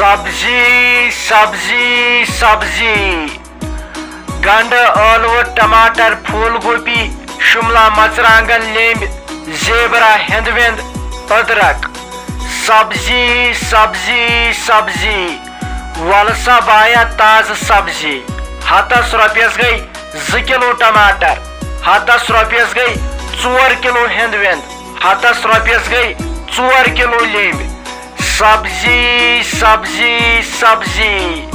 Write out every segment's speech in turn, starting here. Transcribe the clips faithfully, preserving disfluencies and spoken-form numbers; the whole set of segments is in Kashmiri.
سبزی، سبزی، سبزی۔ گنڈٕ، ٲلوٕ، ٹماٹر، پھول گوبی، شملہ مرژٕوانٛگن، لیمبۍ، زیبرا، ہٮ۪نٛد وٮ۪نٛد، أدرک۔ سبزی، سبزی، سبزی۔ وَلہٕ سا بایا تازٕ سبزی۔ ہتس رۄپیس گٔے زٕ کِلوٗ ٹماٹر۔ ہتس رۄپیس گٔے ژور کِلوٗ ہٮ۪نٛد وٮ۪نٛد۔ ہتس رۄپیس گٔے ژور کِلوٗ لیمبۍ۔ سبزی، سبزی، سبزی۔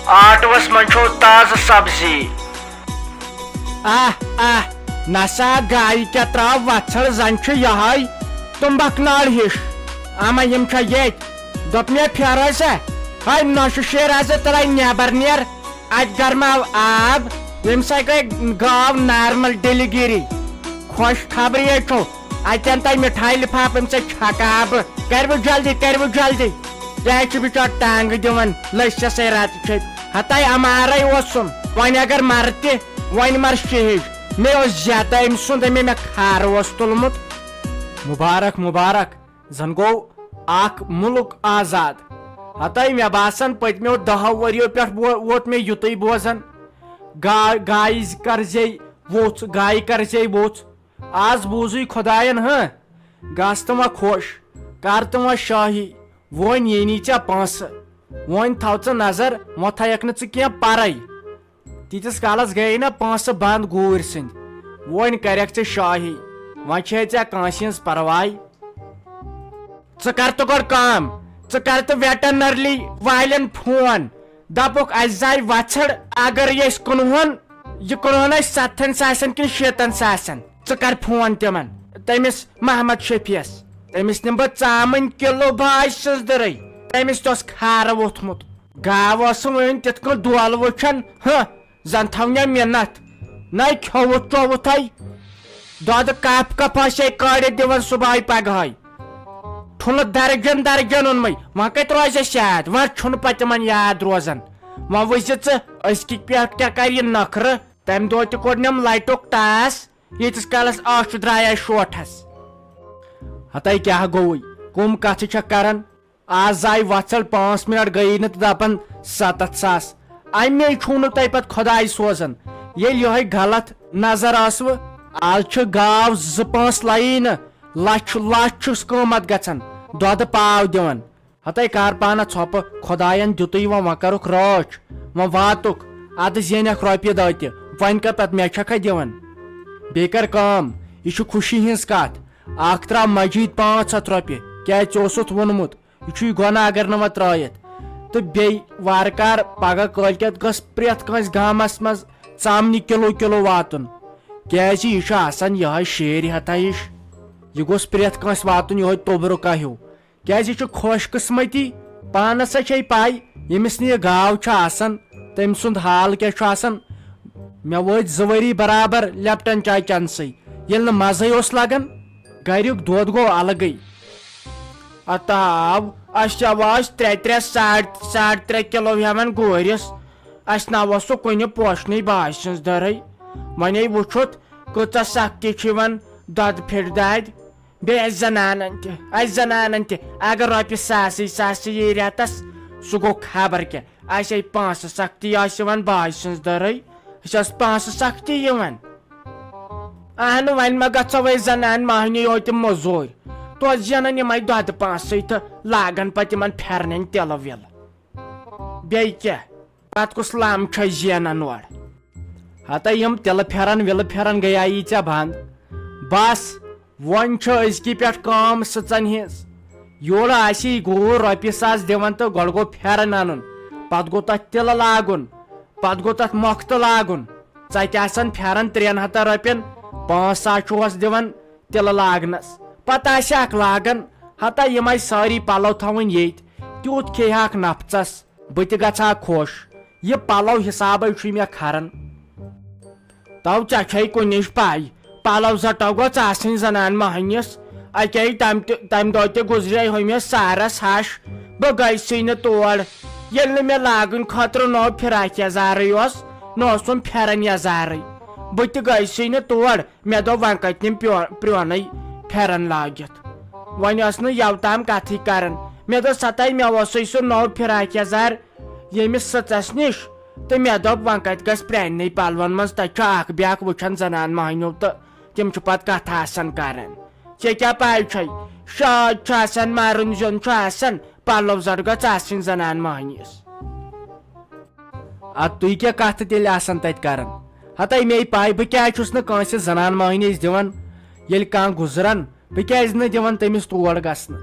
آٹوس منٛز چھو تازٕ سبزی۔ آہ، آہ، نسا گایہِ کیٛاہ ترٛاو وژھڑ، زن چھُ یہے تُمبکھ نٲر ہِش۔ اما یِم چھا ییٚتۍ؟ دوٚپ مےٚ پھیرٲے سا۔ ہے نۄشہِ شیرازٕ ترٛاے نٮ۪بر نیر، اتہِ گرماو آب، ییٚمہِ سۭتۍ گٔے گاو نارمل ڈیلیگیری۔ خۄش خبری ہے چھو، اتٮ۪ن تۄہہِ مِٹھایہِ لفافہٕ، امہِ سۭتۍ چھکہٕ ہا بہٕ۔ کروٕ جلدی، کروٕ جلدی۔ یہِ ہے چھُ بِچور ٹانٛگہٕ دِوان، لٔسۍ چھَسے رَتہٕ چھٔپۍ۔ ہتاے امارے اوسُم، وۄنۍ اگر مرٕ تہِ، وۄنۍ مر شہید۔ مےٚ اوس زیادٕ أمۍ سُنٛد، أمۍ مےٚ کھارٕ اوس تُلمُت۔ مُبارک، مُبارک، زن گوٚو اکھ مُلک آزاد۔ ہتاے مےٚ باسان، پٔتمیو دہو ؤرِیو پٮ۪ٹھ وو-، ووت مےٚ یُتُے بوزان۔ گا-، گایہِ کرزے ووٚژھ، گایہِ کرزے ووٚژھ۔ آز بوٗزٕے خۄدایَن، ہہ؟ گژھ تہٕ وۄنۍ خۄش، کر تہٕ وۄنۍ شٲہی، وۄنۍ یی نی ژےٚ پونٛسہٕ۔ وۄنۍ تھاو ژٕ نظر، وۄنۍ تھایَکھ نہٕ ژٕ کینٛہہ پَرَے۔ تیٖتِس کالَس گٔیے نہ پونٛسہٕ بنٛد گوٗرۍ سٕنٛدۍ۔ وۄنۍ کَرٮ۪کھ ژےٚ شٲہی، وۄنۍ چھے ژےٚ کٲنٛسہِ ہِنٛز پَرواے۔ ژٕ کر تہٕ گۄڈٕ کٲم، ژٕ کر تہٕ ویٹرنری والٮ۪ن فون، دپُکھ، اسہِ زاے وژھڑ، اگر یہِ أسۍ کٕنہون، یہِ کٕنہون أسۍ ستتھن ساسن کِنہٕ شیٖتن ساسن۔ ژٕ کر فون تِمن، تٔمِس محمد شفیعس، تٔمِس نِمہٕ بہٕ ژامٕنۍ کِلوٗ باج سٕنٛز دٕرٕے۔ تٔمِس تہِ اوس کھارٕ ووٚتھمُت۔ گاو ٲسٕم وۄنۍ تِتھ کٔنۍ دولہٕ وٕچھان، ہہ، زن تھاونیا مِنتھ۔ نَے کھیوٚوُتھ چوٚوُتھے۔ دۄدٕ کپ کپ آسے کٲڑِتھ دِوان صبحٲے پگہٲے۔ ٹھُلہٕ درجن درجن اوٚنمَے۔ وۄنۍ کتہِ روزٮ۪س یاد؟ وۄنۍ چھُنہٕ پتہٕ تِمن یاد روزان۔ وۄنۍ وٕچھ زِ ژٕ، أزکہِ پٮ۪ٹھ کیٛاہ کرِ یہِ نخرٕ؟ تمہِ دۄہ تہِ کوٚڑنم لٹُک ٹاس، ییٖتِس کالس آشہِ درٛایے شوٹھس۔ ہتے کیٛاہ گوٚوُے؟ کٕم کتھٕ چھکھ کران؟ آز زاے وژھڑ پانٛژھ منٹ گٔیی نہٕ تہٕ دپان ستتھ ساس۔ امے چھُو نہٕ تۄہہِ پتہٕ خۄداے سوزان۔ ییٚلہِ یِہوٚے غلط نظر ٲسوٕ، آز چھِ گاو زٕ پانٛژھ لَیی نہٕ، لچھ لچھ چھُس قۭمتھ گژھان، دۄدٕ پاو دِوان۔ ہتے کار پانہ ژھۄپہٕ، خۄداین دیُتُے وۄنۍ، وۄنۍ کرُکھ رٲچھ، وۄنۍ واتُکھ، ادٕ زینکھ رۄپیہِ دہ تہِ، وۄنۍ کر پتہٕ مےٚ چھکھا دِوان؟ بیٚیہِ کر کٲم، یہِ چھُ خوشی ہٕنٛز کتھ، اکھ ترٛاو مجید پانٛژھ ہتھ رۄپیہِ، کیٛازِ ژےٚ اوسُتھ ووٚنمُت، یہِ چھُے گۄناہ اگر نہٕ وۄنۍ ترٲیِتھ۔ تہٕ بیٚیہِ وارٕ کار پگاہ کٲلۍکٮ۪تھ گٔژھ پرٛٮ۪تھ کٲنٛسہِ گامس منٛز ژامنہِ کِلوٗ کِلوٗ واتُن، کیٛازِ یہِ چھُ آسان یِہوٚے شیرۍ ہتھا ہِش۔ یہِ گوٚژھ پرٛٮ۪تھ کٲنٛسہِ واتُن یِہوٚے توٚبرُکہ ہیوٗ، کیٛازِ یہِ چھُ خۄش قٕسمتی۔ پانس سا چھے پَے، ییٚمِس نہٕ یہِ گاو چھُ آسان، تٔمۍ سُنٛد حال کیٛاہ چھُ آسان۔ مےٚ وٲتۍ زٕ ؤری برابر لیپٹن چاے چٮ۪نسٕے، ییٚلہِ نہٕ مزے اوس لگان۔ گریُک دۄد گوٚو الگٕے۔ اتاو، اسہِ آواز ترٛےٚ ترٛےٚ ساڑ، ساڑ ترٛےٚ کِلو ہٮ۪وان گورِس۔ اسہِ نہ اوس سُہ کُنہِ پوشنٕے باج سٕنٛز دٔرٕے۔ وۄنۍ وٕچھُتھ، کۭژاہ سختی چھِ یِوان دۄدٕ پھِرِ دادِ۔ بیٚیہِ اسہِ زنانن تہِ، اسہِ زنانن تہِ، اگر رۄپیہِ ساسٕے ساسٕے یی رٮ۪تس، سُہ گوٚو خبر کیٛاہ۔ اسہِ ہے پانٛسہٕ سختی آسہِ یِوان باج سٕنٛز دٔرٕے۔ أسۍ ٲس پانٛسہٕ سختی یِوان۔ اہنُو، وۄنۍ ما گژھو أسۍ زنان مۄہنی یوت تِم مٔزوٗرۍ؟ توتہِ زینن یِمے دۄدٕ پانٛسٕے تہٕ لاگن پتہٕ یِمن پھٮ۪رنن تِلہٕ وِلہٕ۔ بیٚیہِ کیٛاہ؟ پتہٕ کُس لم چھُ زینان اورٕ؟ ہتا یِم تِلہٕ پھٮ۪رن وِلہٕ پھٮ۪رن گٔیایی ژےٚ بنٛد۔ بس، وۄنۍ چھُ أزکی پٮ۪ٹھ کٲم سٕژن ہِنٛز۔ یورٕ آسی گوٗر رۄپیہِ ساس دِوان تہٕ گۄڈٕ گوٚو پھٮ۪رن انُن، پتہٕ گوٚو تتھ تِلہٕ لاگُن، پتہٕ گوٚو تتھ مۄختہٕ لاگُن۔ ژتہِ آسن پھٮ۪رن ترٛٮ۪ن ہتن رۄپین، پانٛژھ ساس چھُہس دِوان تِلہٕ لاگنس۔ پتہٕ آسہِ اکھ لاگان، ہتا یِمے سٲری پلو تھاوٕنۍ ییٚتۍ، تیوٗت کھیٚیہِ ہا اکھ نفژس۔ بہٕ تہِ گژھٕ ہا خۄش۔ یہِ پلو حسابے چھُے مےٚ کھران۔ تو ژےٚ چھے کُنِچ پَے، پلو زٹو گوٚژھ آسٕنۍ زنان مۄہنِس۔ اکے تمہِ تہِ، تمہِ دۄہ تہِ گُزرے ہُمِس سارس ہش۔ بہٕ گٔیسٕے نہٕ تور۔ ییٚلہِ نہٕ مےٚ لاگٕنۍ خٲطرٕ نوٚو فراک یزارٕے اوس، نہ اوسُم پھٮ۪رن یزارٕے۔ بہٕ تہِ گٔیسٕے نہٕ تور۔ مےٚ دوٚپ، وۄنۍ کتہِ نِم پیو-، پرٛونٕے پھٮ۪رن لٲگِتھ۔ وۄنۍ ٲس نہٕ یوٕ تام کتھٕے کران۔ مےٚ دوٚپ، "سَتَے، مےٚ اوسُے سُہ نوٚو فراک یَزار ییٚمِس سٕژَس نِش، تہٕ مےٚ دوٚپ، وۄنۍ کَتہِ گژھِ پرٛانٮ۪نٕے پَلوَن منٛز؟ تَتہِ چھُ اَکھ بیٛاکھ وٕچھان زَنان مۄہنیو، تہٕ تِم چھِ پَتہٕ کَتھٕ آسان کَران۔ ژےٚ کیٛاہ پَے چھَے، شاد چھُ آسان، مَرُن زیُن چھُ آسان، پَلو زَٹ گٔژھ آسٕنۍ زَنان مۄہنِوِس۔" اَدٕ تُہۍ کیٛاہ کَتھٕ تیٚلہِ آسان تَتہِ کَران؟ ہَتَے مے پَے، بہٕ کیٛازِ چھُس نہٕ کٲنٛسہِ زَنان مۄہنِوِس دِوان، ییٚلہِ کانٛہہ گُزران، بہٕ کیٛازِ نہٕ دِوان تٔمِس تور گژھنہٕ؟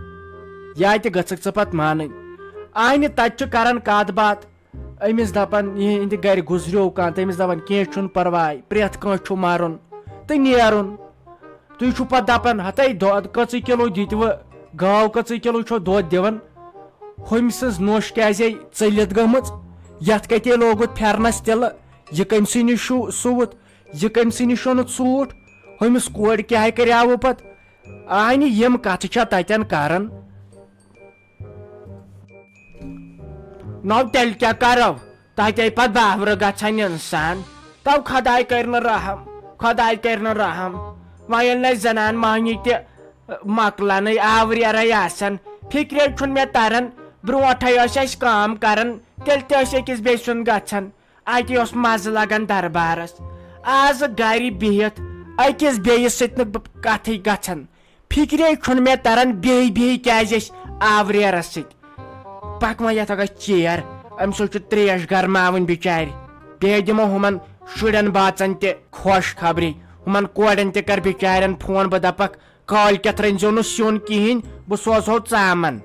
یا تہِ گٔژھکھ ژٕ پَتہٕ مانٕنۍ۔ اَہنہِ، تَتہِ چھُ کَران کَتھ باتھ، أمِس دَپان، یِہِنٛدِ گَرِ گُزریو کانٛہہ، تٔمِس دَپان، "کینٛہہ چھُنہٕ پَرواے، پرٛٮ۪تھ کٲنٛسہِ چھُ مَرُن تہٕ نیرُن۔" تُہۍ چھِو پَتہٕ دَپان، "ہَتَے، دۄد کٔژٕے کِلوٗ دِتوٕ، گاو کٔژٕے کِلوٗ چھو دۄد دِوان؟ ہُمۍ سٕنٛز نوٚش کیٛازے ژٔلِتھ گٔمٕژ؟ یَتھ کَتے لوگُت پھٮ۪رنَس تِلہٕ؟ یہِ کٔمۍ سٕے نِش چھُ سُوُت؟ یہِ کٔمۍ سٕے نِش اوٚنُتھ سوٗٹ؟ ہُمِس کورِ کیٛاہ کَریاوٕ پَتہٕ؟" اَہنہِ، یِم کَتھٕ چھا تَتٮ۪ن کَران؟ نو تیٚلہِ کیٛاہ کرو؟ تتے پتہٕ باورٕ گژھان انسان۔ تو خداے کرِ نہٕ رحم، خداے کرِ نہٕ رحم۔ وۄنۍ ییٚلہِ نہٕ زنان مۄہنی تہِ مۄکلنٕے آوریرے آسان، فکرے چھُنہٕ مےٚ تران۔ برونٹھے ٲسۍ أسۍ کٲم کران، تیٚلہِ تہِ ٲسۍ أکِس بیٚیہِ سُنٛد گژھان۔ اَتی اوس مَزٕ لگان دربارس۔ آز گرِ بِہِتھ أکِس بیٚیِس سۭتۍ نہٕ ب-، کتھٕے گژھان۔ فِکرے چھُنہٕ مےٚ تران بیٚیہِ بیٚیہِ کیازِ أسۍ آوریرس سۭتۍ۔ پکھ وۄنۍ یتھ اکھ چیر، أمۍ سۭتۍ چھُ تریش گرماوٕنۍ بِچارِ۔ بیٚیہِ دِمو ہُمن شُرٮ۪ن باژن تہِ خوش خبری، ہُمن کورٮ۪ن تہِ کر بِچارٮ۪ن فون، بہٕ دپکھ، کالۍ کٮ۪تھ رٔنۍزیو نہٕ سیُن کِہیٖنۍ، بہٕ سوزہو ژامن۔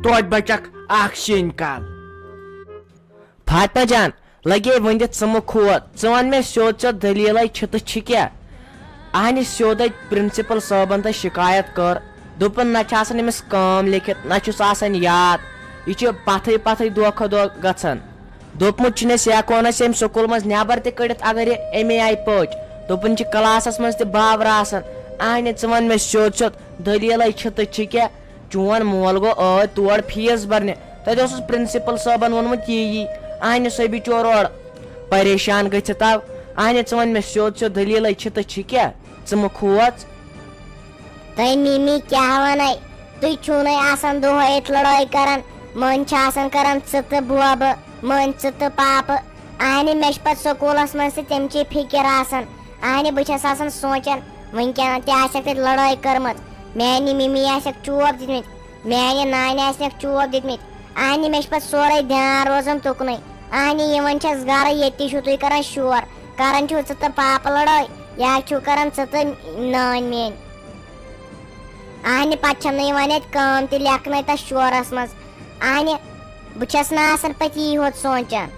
توتہِ بچکھ اکھ سِنۍ کل۔ فاطمہ جان، لگے ؤنِتھ ژٕ مہٕ کھوژ، ژٕ وَن مےٚ سیوٚد سیوٚد دٔلیٖلَے چھِ تہٕ چھِ کیٛاہ؟ اہنہِ سیوٚد أکۍ پرنسپل صٲبن تہٕ شکایت کٔر، دوٚپُن، نہ چھِ آسان أمِس کٲم لیکھِتھ، نہ چھُس آسان یاد، یہِ چھِ پتھٕے پتھٕے دۄہ کھۄتہٕ دۄہ گژھان۔ دوٚپمُت چھُنَس، یہِ ہٮ۪کون أسۍ أمۍ سکوٗل منٛز نٮ۪بر تہِ کٔڑِتھ اگر یہِ اَمے آیہِ پٔچ۔ دوٚپُن چھِ کلاسس منٛز تہِ باورٕ آسان۔ اہنہِ، ژٕ وَن مےٚ سیوٚد سیوٚد دٔلیٖلَے چھِ تہٕ چھِ کیٛاہ؟ چون مول گوٚو ٲدۍ تور فیس برنہِ۔ تتہِ اوسُس پرنسپل صٲبن ووٚنمُت یی یی۔ اہنہِ، سُہ بِچور اورٕ پریشان گٔژھِتھ آو۔ اہنہِ، ژٕ وَن مےٚ سیوٚد سیوٚد دٔلیٖلَے چھِ تہٕ چھِ کیٛاہ؟ ژٕ مہٕ کھوژ۔ تۄہہِ مِمی کیٛاہ وَنَے؟ تُہۍ چھِو نَے آسان دۄہَے ییٚتہِ لڑٲے کران۔ مٔنٛزۍ چھِ آسان کران ژٕ تہٕ بوبہٕ، مٔنٛزۍ ژٕ تہٕ پاپہٕ۔ اہنہِ، مےٚ چھِ پتہٕ سکوٗلَس منٛز تہِ تَمچی فِکِر آسان۔ اہنہِ، بہٕ چھَس آسان سونٛچان، وٕنکٮ۪ن تہِ آسٮ۪کھ تَتہِ لڑٲے کٔرمٕژ۔ میٛانہِ مِمی آسٮ۪کھ چوب دِتمٕتۍ، میٛانہِ نانہِ آسنَکھ چوب دِتمٕتۍ۔ اہنہِ، مےٚ چھِ پتہٕ سورُے دیان روزان تُکنُے۔ اہنہِ، یِوان چھَس گرٕ، ییٚتہِ تہِ چھِو تُہۍ کران شور۔ کران چھِو ژٕ تہٕ پاپہٕ لڑٲے، یا چھِو کران ژٕ تہٕ نٲنۍ میٛٲنۍ۔ اہنہِ، پتہٕ چھَم نہٕ یِوان ییٚتہِ کٲم تہِ لیکھنَے تَتھ شورَس منٛز۔ اہنہِ، بہٕ چھَس نہٕ آسان پتہٕ یی ہوت سونٛچان۔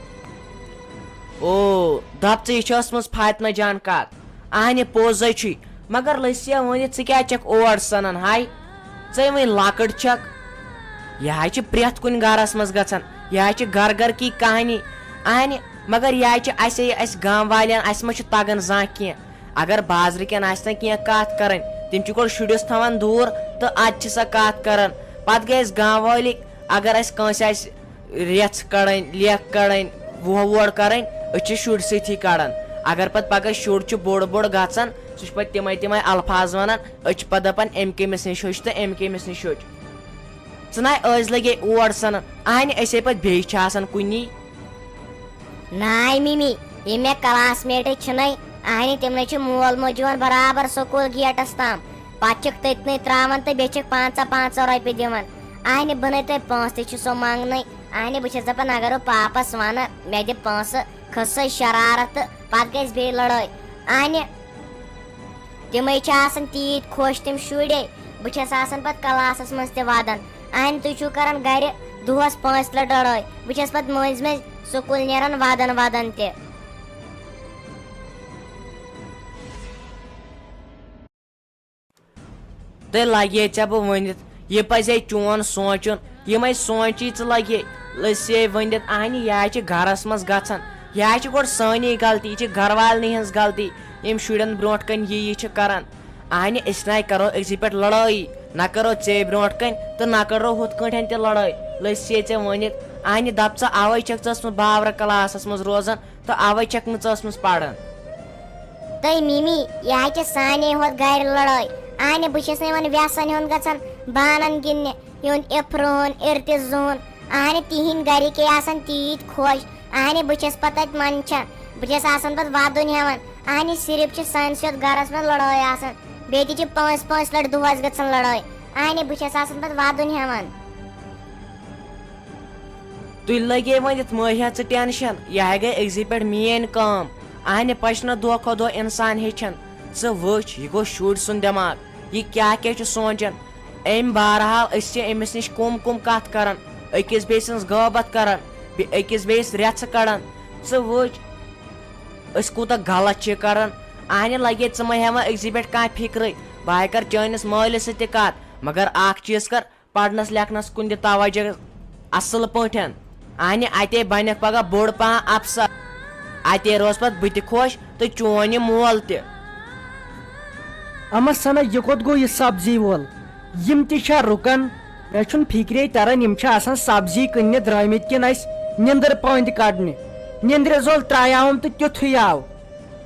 او، دپ ژٕ، یہِ چھِ ٲسمٕژ فاطمہ جان کتھ۔ اہنہِ، پوٚز ہے چھُے، مگر لٔسیا ؤنِتھ ژٕ کیٛازِ چھکھ اور سنان ہاے؟ ژٕے وۄنۍ لۄکٕٹ چھکھ۔ یہِ حظ چھِ پرٛٮ۪تھ کُنہِ گرس منٛز گژھان، یہِ حظ چھِ گرٕ گرٕ کی کہانی۔ اہنہِ، مگر یہِ حظ چھِ اسے، اسہِ گام والٮ۪ن، اسہِ ما چھُ تگان زانٛہہ کینٛہہ۔ اگر بازرٕ کٮ۪ن آسہِ نہ کینٛہہ کتھ کرٕنۍ، تِم چھِ گۄڈٕ شُرِس تھاوان دوٗر تہٕ ادٕ چھِ سۄ کتھ کران۔ پتہٕ گٔے أسۍ گام وٲلِکۍ، اگر اسہِ کٲنٛسہِ آسہِ ریژھ کڑٕنۍ، لیکھ کڑٕنۍ، وُہ ووڑ کرٕنۍ، أسۍ چھِ شُرۍ سۭتی کڑان۔ اگر پتہٕ پگاہ شُر چھُ بوٚڑ بوٚڑ گژھان، سُہ چھُ پتہٕ تِمے تِمے الفاظ ونان، أسۍ چھِ پتہٕ دپان، "أمۍ کٔمِس نِش ہیوٚچھ تہٕ أمۍ کٔمِس نِش ہیوٚچھ؟" ژٕ ناے ٲسۍ لگے اور سنان، اہنہِ أسے پتہٕ بیٚیہِ چھِ آسان کُنی۔ ناے مِمی، یِم مےٚ کلاس میٹٕے چھِنَے، اہنہِ تِمنٕے چھُ مول موج یِوان برابر سکوٗل گیٹس تام۔ پتہٕ چھِکھ تٔتنٕے ترٛاوان تہٕ بیٚیہِ چھِکھ پانٛژاہ پانٛژاہ رۄپیہِ دِوان۔ اہنہِ، بہٕ نَے تۄہہِ پونٛسہٕ تہِ چھُسو منٛگنَے۔ اہنہِ، بہٕ چھَس دَپان، اگر بہٕ پاپَس وَنہٕ، مےٚ دِ پونٛسہٕ، کھٔژ سۄے شرارت تہٕ پتہٕ گژھِ بیٚیہِ لڑٲے۔ اہنہِ، تِمَے چھِ آسان تیٖتۍ خۄش تِم شُرۍ۔ بہٕ چھَس آسان پتہٕ کلاسَس منٛز تہِ وَدان۔ اہنہِ، تُہۍ چھِو کران گرِ دۄہَس پانٛژھِ لٹہِ لڑٲے۔ بہٕ چھَس پتہٕ مٔنٛزۍ مٔنٛزۍ سکوٗل نیران وَدان وَدان تہِ۔ تہٕ لگے ژےٚ بہٕ ؤنِتھ، یہِ پزے چون سونٛچُن۔ یِمے سونٛچی ژٕ لگے، لٔسے ؤنِتھ، اہنہِ، یہِ حظ چھِ گرس منٛز گژھان، یہِ حظ چھِ گۄڈٕ سٲنی غلطی، یہِ چھِ گرٕ والنٕے ہٕنٛز غلطی، یِم شُرٮ۪ن برونٛٹھ کنہِ یہِ یہِ چھِ کران۔ اہنہِ، أسۍ نَے کرو أکسٕے پٮ۪ٹھ لڑٲیی، نہ کرو ژے برونٛٹھ کنہِ تہٕ نہ کرو ہُتھ کٲٹھۍ تہِ لڑٲے۔ لٔسے ژےٚ ؤنِتھ، اہنہِ، دپ ژٕ، اوے چھکھ ژٕ ٲسمٕژ باورٕ کلاسس منٛز روزان تہٕ اوے چھکھ نہٕ ژٕ ٲسمٕژ پران۔ تہٕ مِمی، یہِ حظ چھِ سانے ہوت گرِ لڑٲے۔ اہنہِ، بہٕ چھَس نہٕ یِمن وٮ۪سن ہُنٛد گژھان بانن گِنٛدنہِ۔ یُن عفرون ارتزون۔ اہنہِ تِہنٛدۍ گرِکۍ آسان تیٖتۍ خۄش۔ اہنہِ بہٕ چھَس پتہٕ تتہِ منٛدچھان۔ بہٕ چھَس آسان پتہٕ ودُن ہٮ۪وان۔ اہنہِ صرف چھِ سٲنِس یتھ گرس منٛز لڑٲے آسان۔ بیٚیہِ تہِ چھِ پانٛژھ پانٛژھ لٹہِ دۄہس گژھان لڑٲے۔ اہنہِ بہٕ چھَس آسان پتہٕ ودُن ہٮ۪وان۔ تُہۍ لگے وۄنۍ یتھ مٲہیا ژٕ ٹینشن، یہِ ہا گٔے أکسٕے پٮ۪ٹھ میٲنۍ کٲم۔ اہنہِ پچہِ نہ دۄہ کھۄتہٕ دۄہ انسان ہیٚچھان۔ ژٕ وٕچھ، یہِ گوٚو شُرۍ سُنٛد دٮ۪ماغ۔ یہِ کیٛاہ کیٛاہ چھُ سونٛچان؟ أمۍ بہرحال، أسۍ چھِ أمِس نِش کُم کُم کتھ کران، أکِس بیٚیہِ سٕنٛز غٲبت کران، بیٚیہِ أکِس بیٚیِس رٮ۪ژھٕ کڑان۔ ژٕ وٕچھ، أسۍ کوٗتاہ غلط چھِ کران۔ اہنہِ لگے ژٕ مہ ہٮ۪وان أکسٕے پٮ۪ٹھ کانٛہہ فکرٕے۔ بہٕ ہا کرٕ چٲنِس مٲلِس سۭتۍ تہِ کتھ، مگر اکھ چیٖز کر، پرنس لیکھنس کُن دِ توجہ اصل پٲٹھۍ۔ اہنہِ اتے بنکھ پگاہ بوٚڑ پہن افسر۔ اتے روز پتہٕ بہٕ تہِ خۄش تہٕ چون یہِ مول تہِ۔ اما سنا، یہِ کوٚت گوٚو یہِ سبزی وول؟ یِم تہِ چھا رُکان؟ مےٚ چھُنہٕ فِکرے تران، یِم چھِ آسان سبزی کٕننہِ درٛٲمٕتۍ کِنہٕ اَسہِ نِندٕر پٲنٛدِ کڑنہِ۔ نِندرِ زول ترٛایاوُم تہٕ تیُتھُے آو۔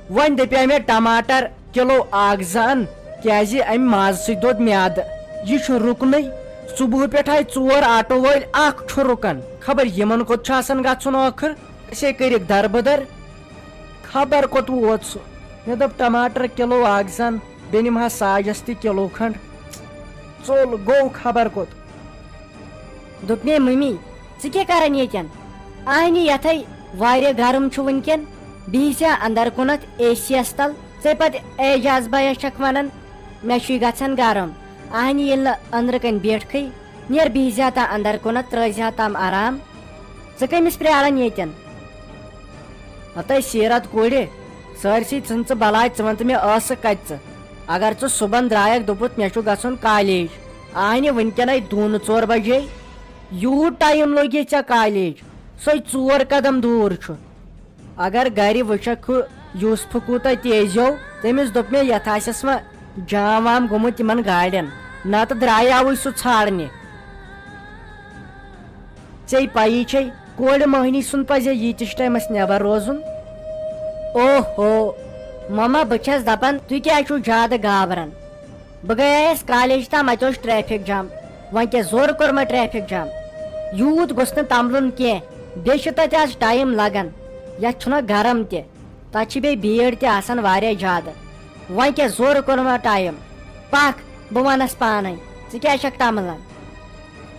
وۄنۍ دَپیٛاے مےٚ ٹماٹر کِلو اکھ زٕ اَن، کیٛازِ اَمہِ مازٕ سۭتۍ دود میادٕ۔ یہِ چھُ رُکنٕے۔ صُبحہٕ پٮ۪ٹھ آیہِ ژور آٹو وٲلۍ، اکھ چھُ رُکان۔ خبر یِمن کوٚت چھُ آسان گژھُن ٲخٕر؟ أسے کٔرِکھ دربٕدر۔ خبر کوٚت ووت سُہ۔ مےٚ دوٚپ، ٹماٹر کِلو اکھ زن، بیٚیہِ نِمہٕ ہا ساجس تہِ کِلو کھنٛڈ۔ ژوٚل گوٚو خبر کوٚت۔ دوٚپ مےٚ، مٔمی، ژٕ کیٛاہ کران ییٚتٮ۪ن؟ اہنہِ یتھے واریاہ گرم چھُ وٕنکٮ۪ن، بِہِزِ ہا اندر کُنتھ اے سی یس تل۔ ژے پتہٕ اعجاز بھایس چھکھ ونان، مےٚ چھُے گژھان گرم۔ اہنہِ ییٚلہِ نہٕ أنٛدرٕ کنۍ بیٹھکھٕے، نیر بِہزِ ہا تا اندر کُنتھ، ترٲوزِ ہا تام آرام۔ ژٕ کٔمِس پرٛاران ییٚتٮ۪ن؟ ہتے سیرت کورِ، سٲرسٕے ژھٕن ژٕ بلاے، ژٕ وَن تہٕ مےٚ ٲسہٕ کتہِ ژٕ؟ اگر ژٕ صُبحن درٛایکھ، دوٚپُتھ مےٚ چھُ گژھُن کالیج، آے نہٕ وٕنکٮ۪نے دوٗنہٕ ژور بجے۔ یوٗت ٹایم لوٚگی ژےٚ کالیج؟ سُے ژور قدم دوٗر چھُ۔ اگر گرِ وٕچھکھ ہُہ یوسفہٕ کوٗتاہ تیزیو، تٔمِس دوٚپ مےٚ، یتھ آسٮ۪س وۄنۍ جام وام گوٚمُت یِمن گاڑٮ۪ن، نتہٕ درٛایاوٕے سُہ ژھانٛڈنہِ۔ ژےٚ پَیی چھے، کورِ مٔہنی سُنٛد پَزِ ییٖتِس ٹایمَس نٮ۪بر روزُن۔ اوہو، مما، بہٕ چھَس دَپان، تُہۍ کیٛازِ چھِو زیادٕ گابران؟ بہٕ گٔیایَس کالج تام، اَتہِ اوس ٹریفک جام۔ وۄنۍ کیٛاہ زورٕ کوٚرمَے ٹریفک جام؟ یوٗت گوٚژھ نہٕ تَمبلُن کینٛہہ۔ بیٚیہِ چھُ تَتہِ آز ٹایم لَگان۔ یَتھ چھُنہ گرم تہِ۔ تَتہِ چھِ بیٚیہِ بیٖڑ تہِ آسان واریاہ زیادٕ۔ وۄنۍ کیٛاہ زورٕ کوٚرمَے ٹایم؟ پَکھ، بہٕ وَنَس پانَے۔ ژٕ کیٛازِ چھَکھ تَمبلان؟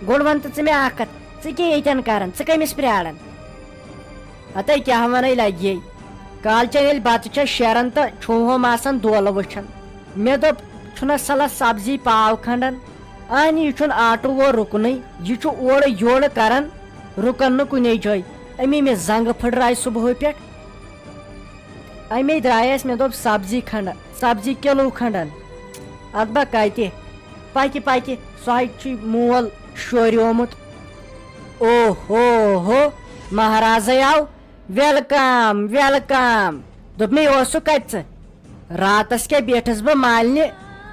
گۄڈٕ وَن تہٕ ژٕ مےٚ اَکھ کَتھ، ژٕ کیٛاہ ییٚتٮ۪ن کَران؟ ژٕ کٔمِس پرٛاران؟ ہَتَے کیٛاہ وَنَے لَگہِ۔ کالچَن ییٚلہِ بَتہٕ چھَس شیران تہٕ چھُہوم آسان دولہٕ وٕچھان۔ مےٚ دوٚپ، چھُنہ صلاح سبزی پاو کھنٛڈان؟ اہنہِ، یہِ چھُنہٕ آٹوٗ وول رُکنٕے، یہِ چھُ اورٕ یورٕ کران، رُکان نہٕ کُنے جایہِ۔ أمی مےٚ زنٛگہٕ پھٕٹرایہِ صُبحٲے پٮ۪ٹھ۔ اَمے درٛایس، مےٚ دوٚپ، سبزی کھنٛڈ، سبزی کِلوٗ کھنٛڈن۔ اَدٕ بہ کَتہِ؟ پَکہِ پَکہِ، سُہ ہَے چھُے مول شوریومُت۔ او ہو ہو، مہرازے آو۔ Welcome, welcome. دوٚپمَے، اوسُکھ کَتہِ ژٕ؟ راتس کیٛاہ بیٖٹھٕس بہٕ مالنہِ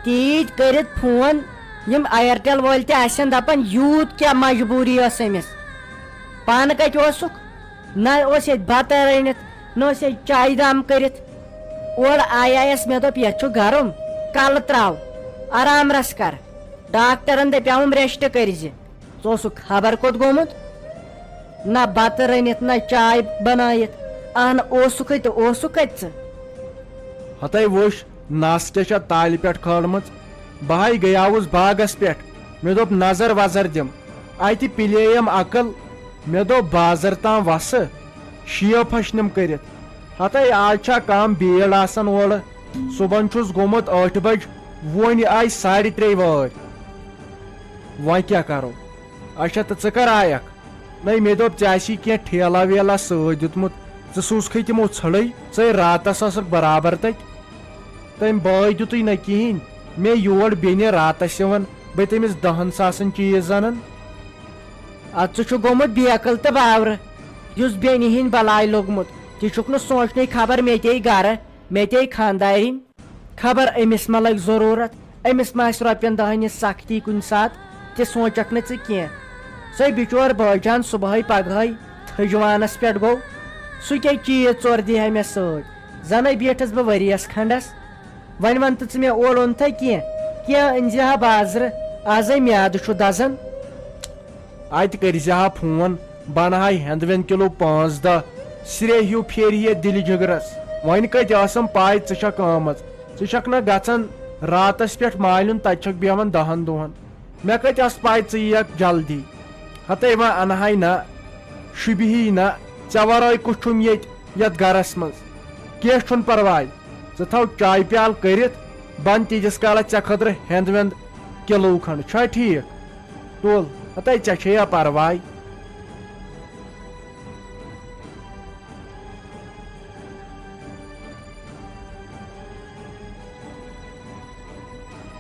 تیٖتۍ کٔرِتھ فون، یِم ایرٹل وٲلۍ تہِ آسن دپان، یوٗت کیٛاہ مجبوٗری ٲس أمِس؟ پانہٕ کتہِ اوسُکھ؟ نہ اوس ییٚتہِ بتہٕ رٔنِتھ، نہ اوس ییٚتہِ چایہِ دام کٔرِتھ۔ اورٕ آیایس، مےٚ دوٚپ، یتھ چھُ گرم، کلہٕ تراو، آرام رس کر۔ ڈاکٹرن دپیاوُم، ریسٹ کٔرزِ۔ ژٕ اوسُکھ خبر کوٚت گوٚمُت؟ نہ بتہٕ رٔنِتھ، نہ چاے بنٲیِتھ۔ اہن اوسُکھٕے تہٕ اوسُکھ کتہِ ژٕ؟ ہتے وٕچھ، نس کیٛاہ چھےٚ تالہِ پٮ۪ٹھ کھٲلمٕژ۔ بہٕ ہاے گٔیاوُس باغس پٮ۪ٹھ۔ مےٚ دوٚپ، نظر وظر دِم۔ اتہِ پِلییَم عقل۔ مےٚ دوٚپ، بازر تام وسہٕ، شیو پھشنِم کٔرِتھ۔ ہتے آز چھا کم بیٖڑ آسان اورٕ؟ صُبحن چھُس گوٚمُت ٲٹھِ بجہِ، وۄنۍ آیہِ ساڑِ ترٛیٚیہِ وٲرۍ۔ وۄنۍ کیٛاہ کرو؟ اچھا، تہٕ ژٕ کر آیکھ؟ نَے، مےٚ دوٚپ، ژےٚ آسی کینٛہہ ٹھیلا ویلا سۭتۍ دیُتمُت، ژٕ سوٗزکھٕے تِمو ژھٔڑٕے، ژٕے راتس ٲسٕکھ برابر تَتہِ۔ تٔمۍ بٲے دیُتُے نہ کِہیٖنۍ، مےٚ یور بیٚنہِ راتس یِوان، بہٕ تٔمِس دَہن ساسن چیٖز اَنان۔ اَدٕ ژٕ چھُکھ گوٚمُت بے عقل تہٕ باورٕ، یُس بیٚنہِ ہِنٛدۍ بلاے لوٚگمُت، تہِ چھُکھ نہٕ سونٛچنُے، خبر مےٚ تے گرٕ، مےٚ تے خانٛدارِنۍ۔ خبر أمِس ما لگہِ ضروٗرت، أمِس ما آسہِ رۄپین دہن ہٕنٛز سختی کُنہِ ساتہٕ، تہِ سونٛچکھ نہٕ ژٕ کینٛہہ۔ سُے بِچور بٲے جان صُبحٲے پگہٲے تھٔجوانس پٮ۪ٹھ گوٚو، سُہ کیٛاہ چیٖز ژور دی ہا مےٚ سۭتۍ؟ زنے بیٖٹھٕس بہٕ ؤرِیس کھنٛڈس۔ وۄنۍ وَن تہٕ ژٕ مےٚ، اورٕ اوٚن تھے کینٛہہ، کینٛہہ أنۍ زِ ہا بازرٕ، آزے میادٕ چھُ دزان۔ اتہِ کٔرۍ زِ ہا فون، بہٕ انہٕ ہا ہٮ۪نٛدٕ وٮ۪نٛد کِلوٗ پانٛژھ دَہ، سرے ہیوٗ پھیرِ ہے دِلہِ جِگرس۔ وۄنۍ کتہِ ٲسٕم پاے ژٕ چھکھ آمٕژ؟ ژٕ چھکھ نہ گژھان راتس پٮ۪ٹھ مالِیُن، تتہِ چھکھ بیہوان دہن دۄہن۔ مےٚ کتہِ ٲس پاے ژٕ یِیکھ جلدی؟ ہتے وۄنۍ انہٕ ہاے نہ، شوٗبہِ ہی نہ، ژےٚ ورٲے کُس چھُم ییٚتہِ یتھ گرس منٛز؟ کینٛہہ چھُنہٕ پرواے، ژٕ تھاو چایہِ پیالہٕ کٔرِتھ بنٛد، تیٖتِس کالس ژےٚ خٲطرٕ ہٮ۪نٛد وٮ۪نٛد کِلوٗ کھنٛڈ، چھا ٹھیٖک؟ تُل، ہتے ژےٚ چھے یا پرواے؟